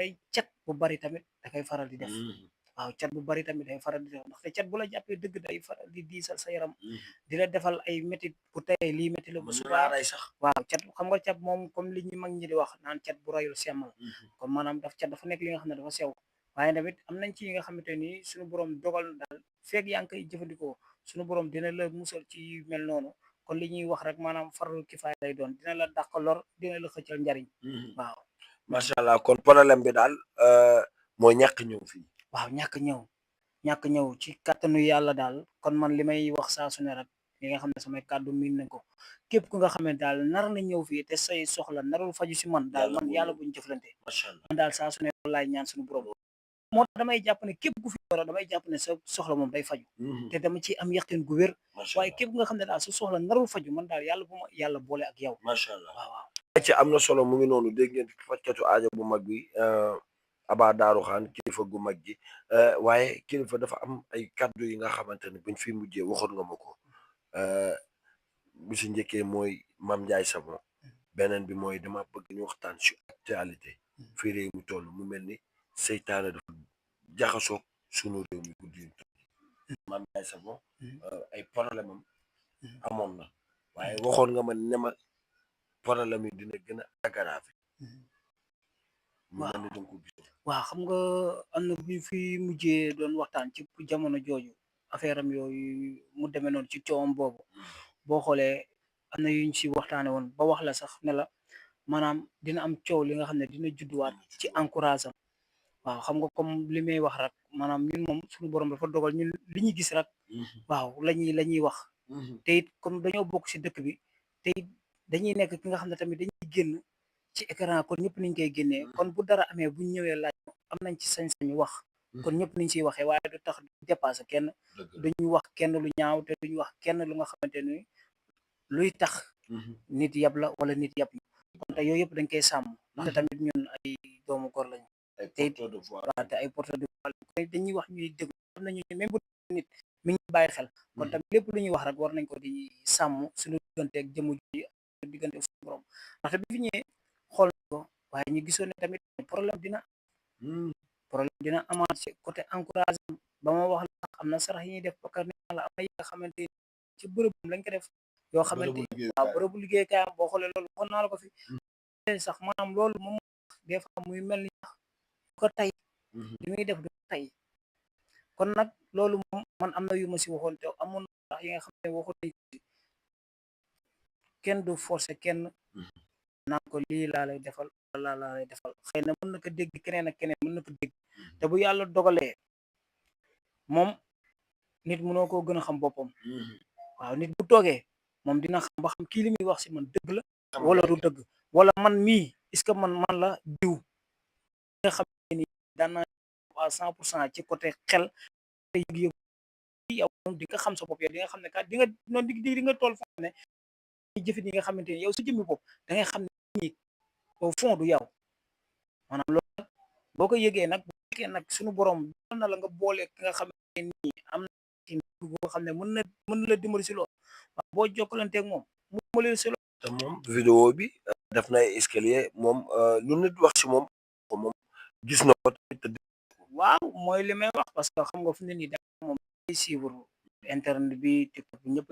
ay cat bu bari tamit da koy faral di def. waaw cat bu bari tamit day faral di def ndaxte cat bu la jàppee dëgg day faral di diisal sa yaram di la defal ay métit bu tey lii métti la bu mën na laa subaa. rey sax. waaw cat xam nga cat moom comme li ñu mag ñi di wax naan cat bu rayul semm la kon maanaam cat dafa nekk li nga xam ne dafa sew waaye tamit am nañ ci yi nga xamante ni suñu borom dogal na daal feeg yaa ngi koy jëfandikoo suñu borom dina la musal ci yu mel noonu kon li ñuy wax rek maanaam farlu kifaaya lay doon dina la dàq lor dina la xëccal njariñ. waaw. macha allah kon problème bi daal mooy ñàkk ñëw fii. waaw ñàkk ñëw ci kàttanu yàlla daal kon man li may wax saa su ne rek li nga xam ne samay kàddu miin nañ ko képp ku nga xam ne daal nar na ñëw fii te say soxla narul faju si man daal man yàlla buñ jëflante macha allah man daal saa su ne laay ñaan suñu borom moo tax damay jàpp ne képp ku fi yoro damay jàpp ne sa soxla moom day faju te dama ci am yaqin gu wér waaye képp nga xam ne daal sa soxla narul faju man daal yàlla bu ma yàlla boole ak yow. macha allah waaw waaw. ci am na solo mu ngi noonu dégg ngeen fajkatu aajo bu mag bi Aba Darou Khan kilifa gu mag gi waaye kilifa dafa am ay kaddu yi nga xamante ne buñ fi mujjee waxoon nga ma ko bu si njëkkee mooy Mame Ndiaye Savon beneen bi mooy dama bëgg ñu waxtaan si actualité fii réew mi toll mu mel ni seytaane dafa jaxasoo sunu réew mi guddi yi Mame Ndiaye Savon ay problème am amoon na waaye waxoon nga ma ne ma problème yi dina gën a aggravé. waaw xam nga am na bi fi mujjee doon waxtaan ci jamono jooju affaire am yooyu mu demee noonu ci coowam boobu boo xoolee am na yuñ si waxtaane woon ba wax la sax ne la maanaam dina am coow li nga xam ne dina judduwaat ci encourage am waaw xam nga comme li may wax rek maanaam ñun moom suñu borom dafa dogal ñun li ñu gis rek waaw la ñuy wax te it comme dañoo bokk si dëkk bi te it dañuy nekk ki nga xam ne tamit dañuy génn ci écran kon ñëpp niñ koy génnee kon bu dara amee buñ ñëwee laaj am nañ ci sañ-sañu wax kon ñëpp niñ ciy waxee waaye du tax dépassé kenn duñu wax kenn lu ñaaw te duñu wax kenn lu nga xamante ni luy tax nit yab la wala nit yab ñu kon te yooyu yëpp dañ koy sàmm ndaxte tamit ñun ay doomu góor lañ te waaw te ay porte de voix dañuy wax ñuy déglu am nañu même bu nit mi ngi bàyyi xel kon tamit lépp lu ñuy wax rek war nañ ko di sàmm suñu diggante ak jëmu ji diggante ak suñu borom ndaxte bi fi ñëwee xool ko waaye ñu gisoon ne tamit problème dina amaat ci côté encouragé ba ma wax la am na sarax yi ñuy def bakar ne la am na yi nga xamante ci bërëbam lañ ko def yoo xamante waaw bërëbu liggéeykaayam boo xoolee loolu waxoon naa la ko fi sax maanaam loolu moom des fois muy mel ni sax ko tey li muy def du tey kon nag loolu moom man am na yu ma si waxoon te amoon na yi nga xam ne waxoon nañ kenn du forcer kenn naan ko lii laa lay defal wala laa lay defal xëy na mën na ko dégg keneen ak keneen mën na ko dégg te bu yàlla dogalee moom nit mënoo koo gën a xam boppam waaw nit bu toogee moom dina xam ba xam kii li muy wax si man dëgg la wala du dëgg wala man mii est-ce que man la diw nga xam ne ni daan naa à 100% ci côté xel yëg-yëg yow di nga xam sa bopp yow di nga xam ne kat di nga noonu di nga toll foo ne jëfit yi nga xamante ni yow sa jëmmi bopp da ngay xam ne ñi au fond du yow maanaam loolu nag boo ko yëgee nag bu fekkee nag suñu borom dal na la nga boole ki nga xamante ni am na ci boo xam ne mën na la dimbali si loolu waaw boo jokkalanteeg moom mu dimbali si loolu te moom vidéo bi def na ay escalier moom lu nit wax si moom moom gis na ko te waaw mooy li may wax parce que xam nga fu ne nii da moom ay suivre internet bi TikTok bi ñëpp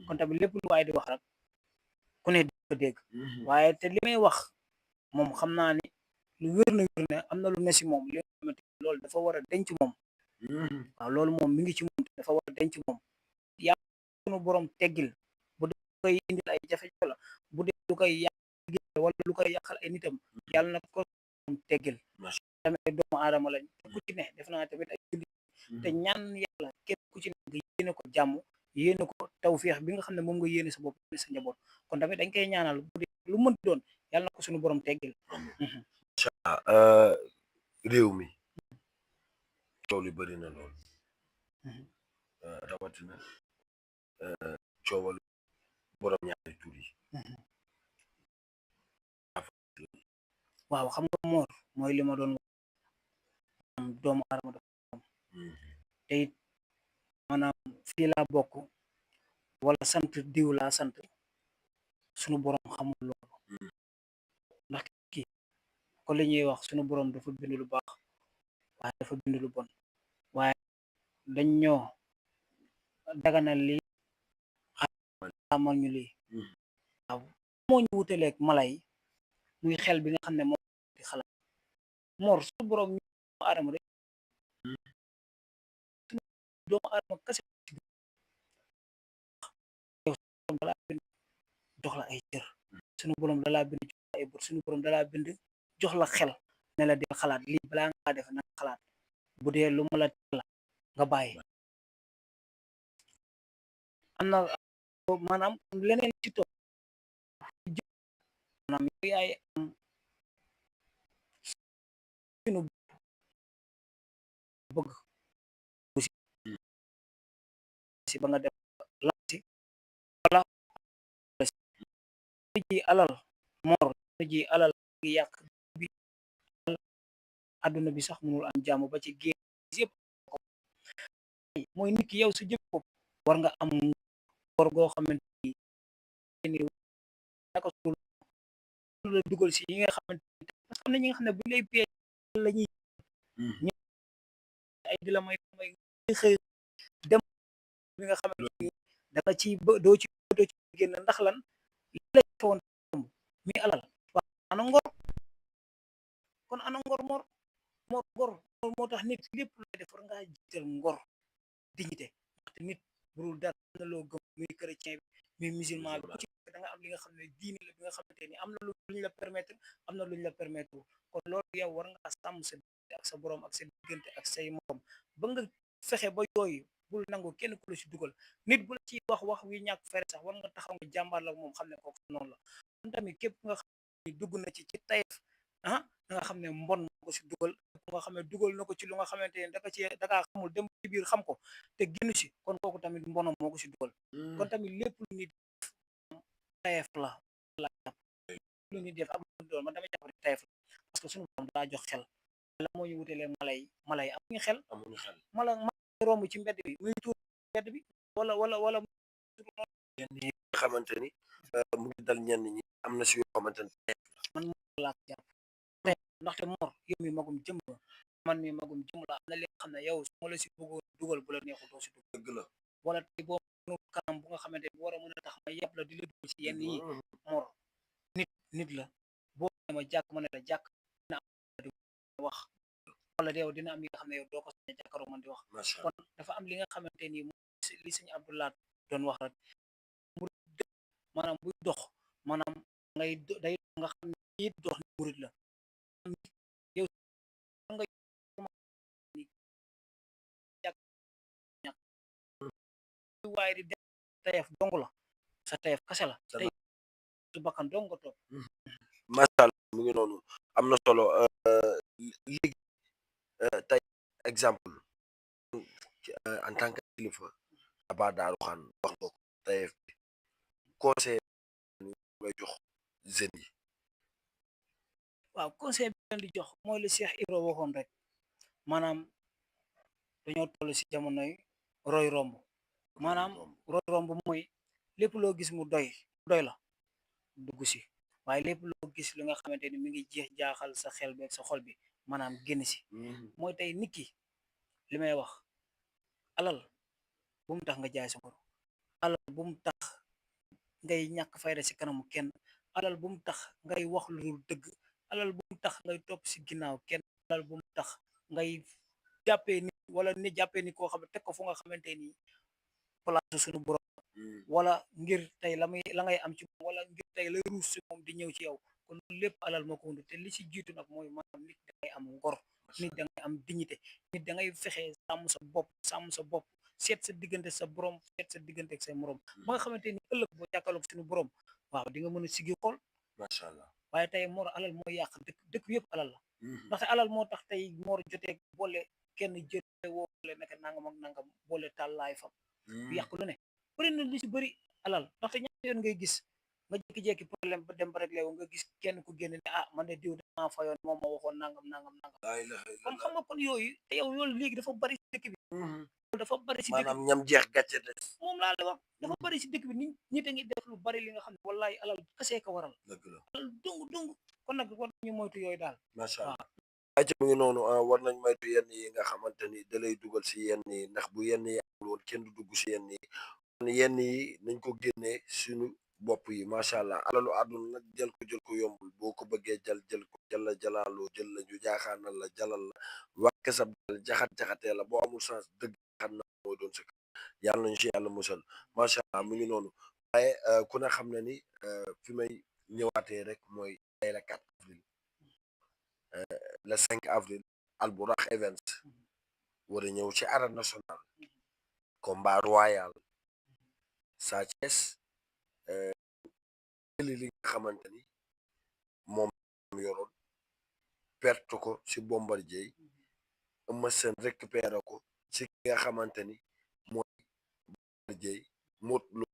kon tamit lépp lu waay di wax rek ku ne di ko dégg waaye te li may wax moom xam naa ni lu wér na wér ne am na lu ne si moom li nga xamante loolu dafa war a denc moom waaw loolu moom mi ngi ci moom dafa war a denc moom yàlla sunu borom teggil bu dee lu koy indil ay jafe-jafe la bu dee lu koy yàq wala lu koy yàqal ay nitam yàlla na ko moom teggil tamit ay doomu aadama lañ te ku ci ne def naa tamit ay jullit te ñaan yàlla képp ku ci ne nga yéene ko jàmm yéene ko tawféex bi nga xam ne moom nga yéene sa bopp sa njaboot kon tamit dañ koy ñaanal bu dee lu mën doon yàlla na ko suñu borom teggil réew mi coow li bëri na lool rawatina coowal borom ñaari tur yi waaw xam nga moor mooy li ma doon doomu aadama dafa am te it maanaam fii laa bokk wala sant diw laa sant suñu borom xamul loolu ndax kii kon li ñuy wax sunu borom dafa bind lu baax waaye dafa bind lu bon waaye dañ ñoo daganal lii xamal ñu lii waaw moo ñu wutaleeg mala yi muy xel bi nga xam ne moo di xalaat mor sunu borom ñu doomu aadama rek doomu aadama kese dalaa bind jox la ay cër sunu borom dalaa bind jox la ay bët sunu borom dalaa bind jox la xel ne la del xalaat lii balaa ngaa def na xalaat bu dee lu ma la teel la nga bàyyi am na maanaam leneen ci toog maanaam yow yaay am sunu bëgg si ba nga def la si wala ji alal mor ji alal ngi yàq bi àdduna bi sax mënul am jàmm ba ci génn yëpp mooy nit ki yow sa jëm bopp war nga am ngor goo xamante ni naka sul la dugal si yi nga xamante ni parce que am na ñi nga xam ne buñ lay piège la ñuy ñu ay di la may xëy dem bi nga xamante ni da nga ci doo ci génn ndax lan li la woon mi alal waaw ana ngor kon ana ngor mor ngor moo tax nit lépp lay def war ngaa jiital ngor dignité ndaxte nit burul dara am na loo gëm muy chrétien bi muy musulman bi ku ci da nga am li nga xam ne diine la bi nga xamante ni am na luñ la permettre am na luñ la permettre kon loolu yow war ngaa sàmm sa diggante ak sa borom ak sa diggante ak say morom ba nga fexe ba yooyu bul nangu kenn ku la si dugal nit bu la ciy wax wi ñàkk fere sax war nga taxaw nga jàmbaar la moom xam ne kooku noonu la kon tamit képp nga xam ne dugg na ci tayef ah nga xam ne mbon moo ko si dugal nga xam ne dugal na ko ci lu nga xamante ne dakaa xamul dem ci biir xam ko te génn si kon kooku tamit mbonom moo ko si dugal kon tamit lépp lu nit tayef la lu nit def am doon man dama jàpp ne tayef la parce que suñu borom daa jox xel la moo ñu wutelee mala yi amuñu xel mala romb ci mbedd bi muy tuur mbedd bi wala ñenn ñi nga xamante ni mu ngi dal ñenn ñi am na si yoo xamante ni man moo laa ko jàpp ndaxte mor yow mi magum jëm la man mi magum jëm la am na li nga xam ne yow su ma la si bëggoon dugal bu la neexul doo si dugal dëgg la wala tey boo kanam bu nga xamante ni war a mën a tax ma yàpp la di la dugal si yenn yi mor nit la boo ma jàkk ma ne la jàkk dina am wax wala yow dina am yi nga xam ne yow doo ko sañ jàkkaaroo man di wax kon dafa am li nga xamante ni li sëñ Abdoulaye doon wax rek mu maanaam buy dox maanaam ngay day nga xam ne it dox ni murit la yow nga waaye di def tayef dong la sa tayef kase la tey su bakkan dong nga toog macha allah mu ngi noonu am na solo léegi tey exemple en tant que kilifa Aba Darou Khan wax nga ko tayef bi conseil ngay jox jeunes yi waaw conseil bi leen di jox mooy li Cheikh Ibra waxoon rek maanaam dañoo toll si jamonoy roy romb maanaam roy romb mooy lépp loo gis mu doy la dugg si waaye lépp loo gis lu nga xamante ni mi ngi jeex jaaxal sa xel bi ak sa xol bi maanaam génn si mooy tey nit ki li may wax alal bu mu tax nga jaay sa ngor alal bu mu tax ngay ñàkk fayda si kanamu kenn alal bu mu tax ngay wax lu dul dëgg alal bu mu tax ngay topp si ginnaaw kenn alal bu mu tax ngay jàppee nit wala ni jàppee nit koo xam ne teg ko fu nga xamante ni place suñu borom wala ngir tey la ngay am ci moom wala ngir tey lay ruus si moom di ñëw ci yow kon loolu lépp alal moo ko wund te li si jiitu nag mooy maanaam nit da ngay am ngor nit da ngay am dignité nit da ngay fexe sàmm sa bopp seet sa diggante sa borom seet sa diggante ak say morom ba nga xamante ni ëllëg boo jàkkaarloog suñu borom waaw di nga mën a sigi xool macha allah waaye tey mor alal moo yàq dëkk yëpp alal la ndaxte alal moo tax tey mor jotee boole kenn jël woole nekk nangam ak nangam boole tàllaay fam yàq lu ne bëri na lu si bëri alal ndaxte ñaata yoon ngay gis nga jékki-jékki problème ba dem ba réglé wu nga gis kenn ku génn ne ah man de diw damaa fayoon moom ma waxoon nangam kon xam nga kon yooyu te yow loolu léegi dafa bëri si dëkk bi dafa bari si dëkk maanaam ñam jeex gàcce des. moom laa lay wax dafa bari si dëkk bi nit a ngi def lu bari li nga xam ne wallahi alal kese ko waral dëgg la alal dung kon nag war nañu moytu yooyu daal macha allah. waaw ayca mu ngi noonu war nañ moytu yenn yi nga xamante ni da lay dugal si yenn yi ndax bu yenn yi amul woon kenn du dugg si yenn yi kon yenn yi nañ ko génnee suñu bopp yi macha allah alalu àdduna nag jël ko yombul boo ko bëggee jël ko jël jalaaloo jël la ñu jaaxaanal la jalal la wàkk sa dal jaxatee la boo amul sens dëgg xam na mooy doon sa yàlla nañu si yàlla musal macha allah mu ngi noonu waaye ku ne xam na ni fi may ñëwaatee rek mooy tey la 4 avril le 5 avril Albourakh Events war a ñëw ci arène nationale combat royal Sa Thiès jëli li nga xamante ni moom yoroon perte ko ci Bombardier Eumeu Sène récupéré ko ci ki nga xamante ni mooy Bombardier Modou Lo